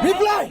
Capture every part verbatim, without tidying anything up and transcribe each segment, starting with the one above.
Reply!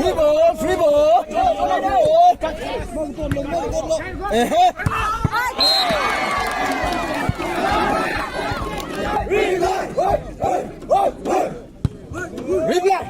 Free ball, free ball. Ehe. Reply.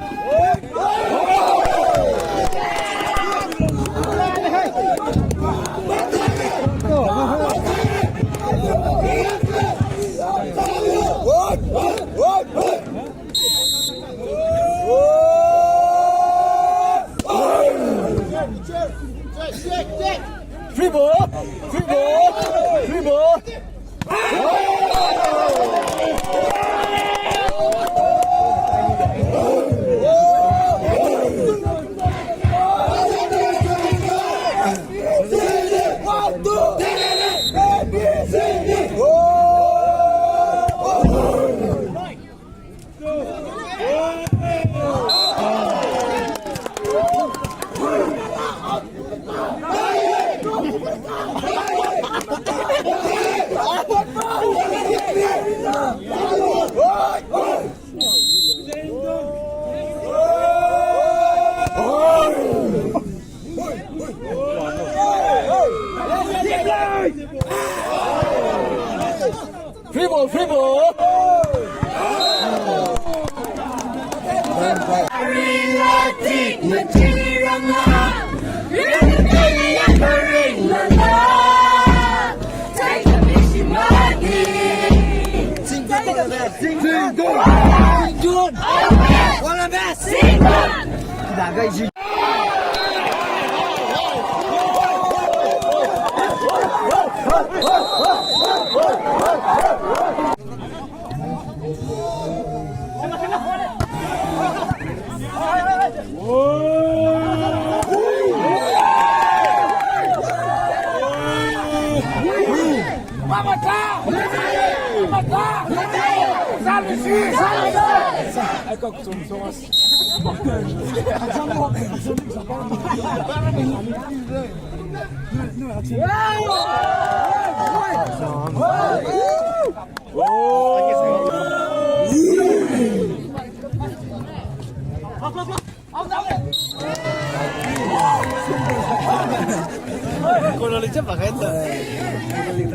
Free ball! Free ball! Free ball! Free ball, free ball.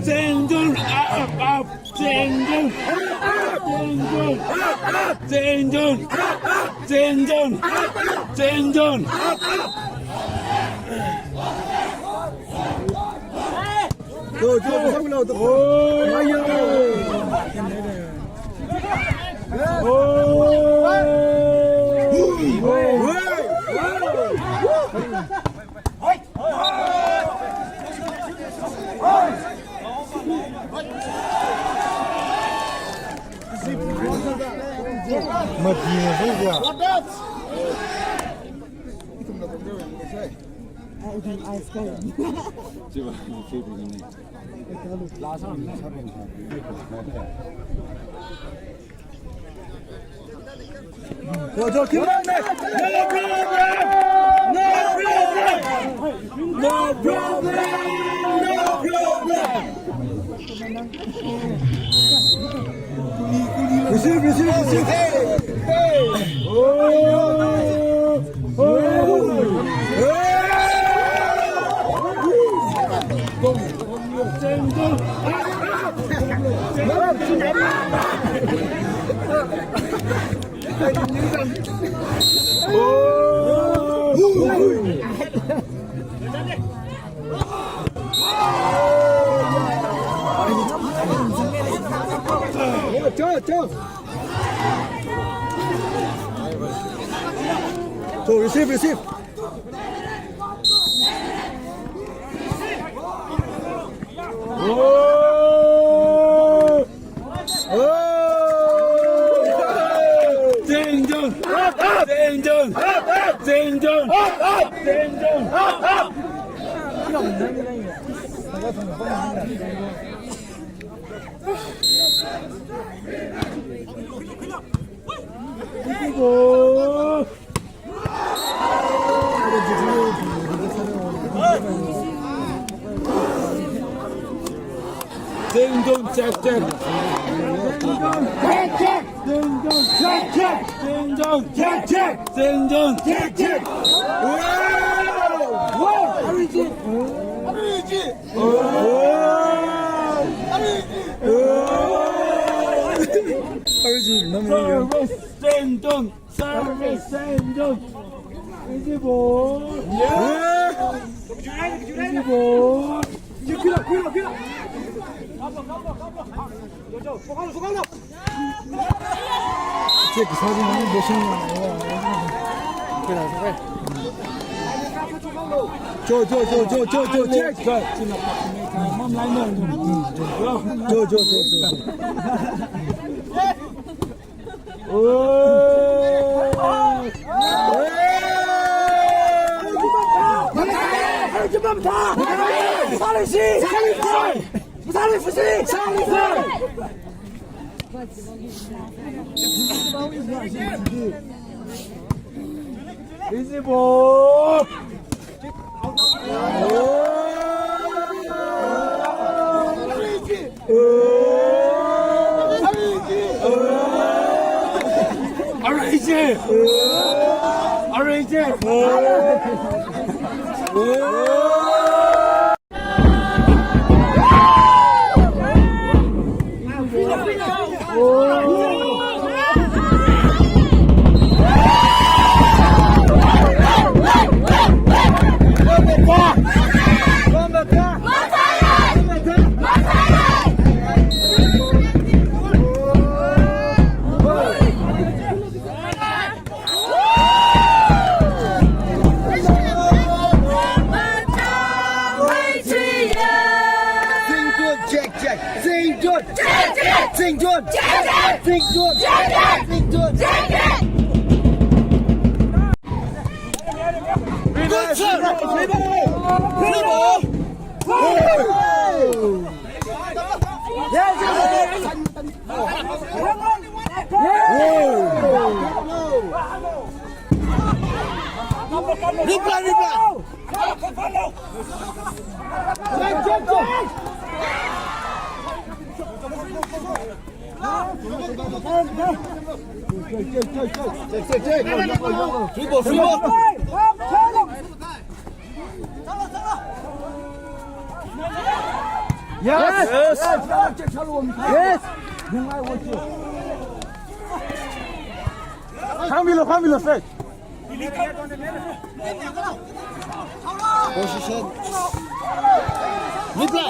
Zengdon, up, up, Zengdon, Zengdon, Zengdon, Zengdon, Zengdon. Go, go, go, go, go. Oh. Ayo. Oh. Mati, ya. Go, go, keep on there. No problem. No problem. No problem. No problem. Receive, receive, receive. Cho, cho, cho. Cho, receive, receive. Zengdong, check, check. Check, check. Zengdong, check, check. Zengdong, check, check. Zengdong, check, check. Wow! Wow! Ariji. Ariji. Wow! Ariji. Wow! Ariji, mami. Zengdong. Service, Saint John. Easy ball. Yeah. Easy ball. Check, sorry, no, boshing. Cho, cho, cho, check. Cho, cho, cho, cho. Easy ball. Zingdun, check, check. Zingdun. Check, check. Zingdun. Check, check. Zingdun. Check, check. Zingdun. Check, check. Good shot. Dribble. Dribble. Yes, yes, yes. Reply, reply. Free ball, free ball. Yes. Yes. Yes. Khangmilo, khangmilo, straight. Position. Reply.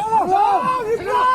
Reply.